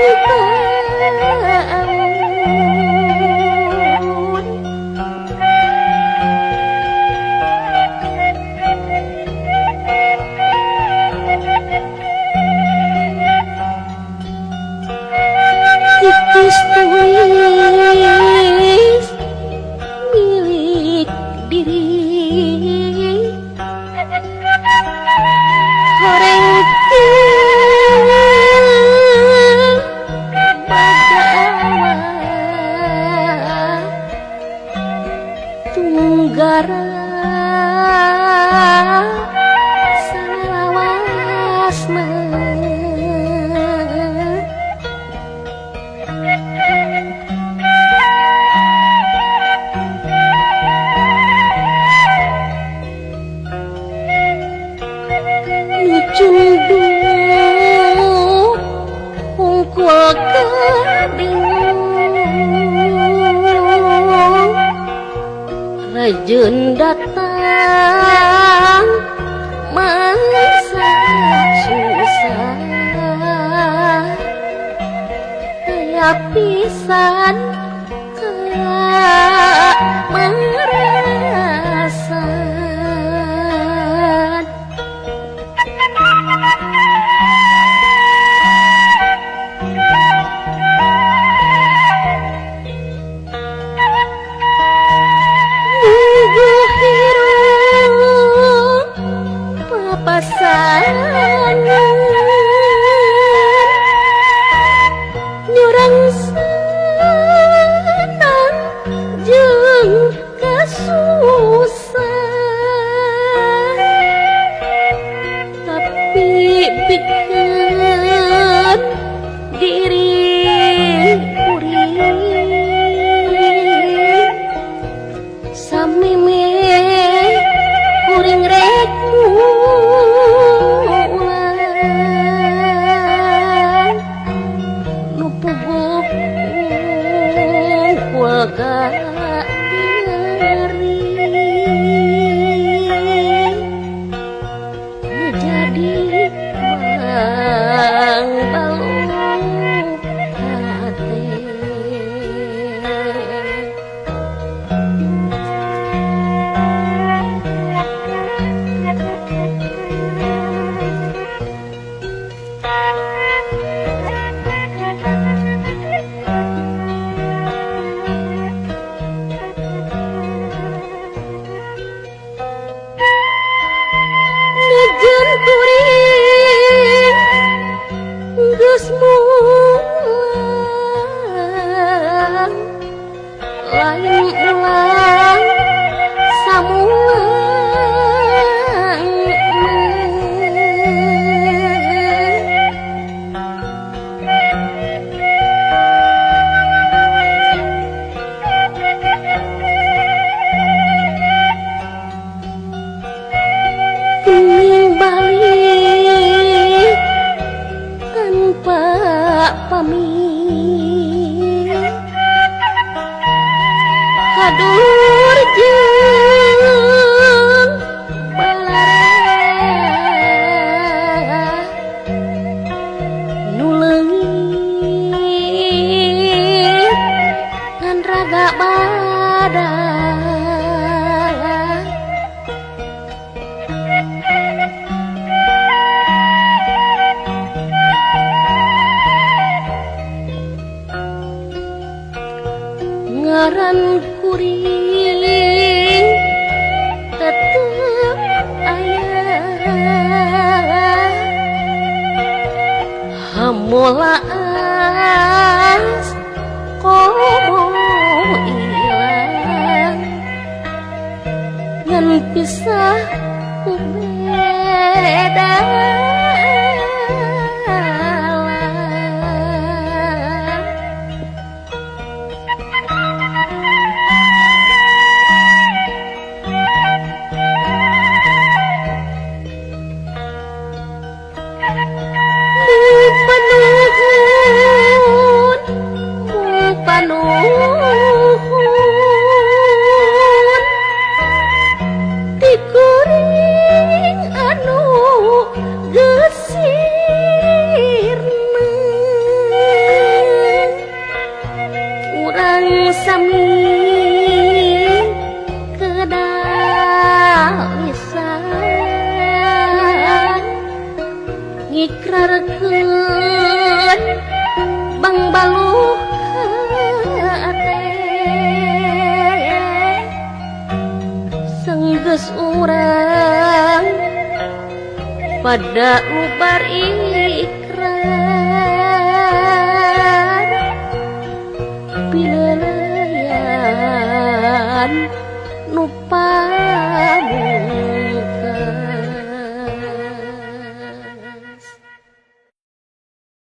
Taun. Titis tulis milik diri horeng bagawa tunggara salawasna. Cunduk hungkul kabingung rajeun datang mangsa susah aya pisan ka marasan. Papasangan nyurang senang jeung kasusah tapi pikeun diri kuring sameme kuring rek nu puguh hungkul ka diri jadi mangbaluk hate. Najan kuring geus mulang lain ulang samulang Kening balik tanpa pamit hadur jeung balara nu leungit ngan raga badag. Ngaran kuring tetep aya hamolaas komo ilang ngan pisah beda. Panuhun ti kuring anu Sami kedalisan ngikrarkeun bang baluh hate senggeus urang pada lubar ikrar pileleyan nu pamungut.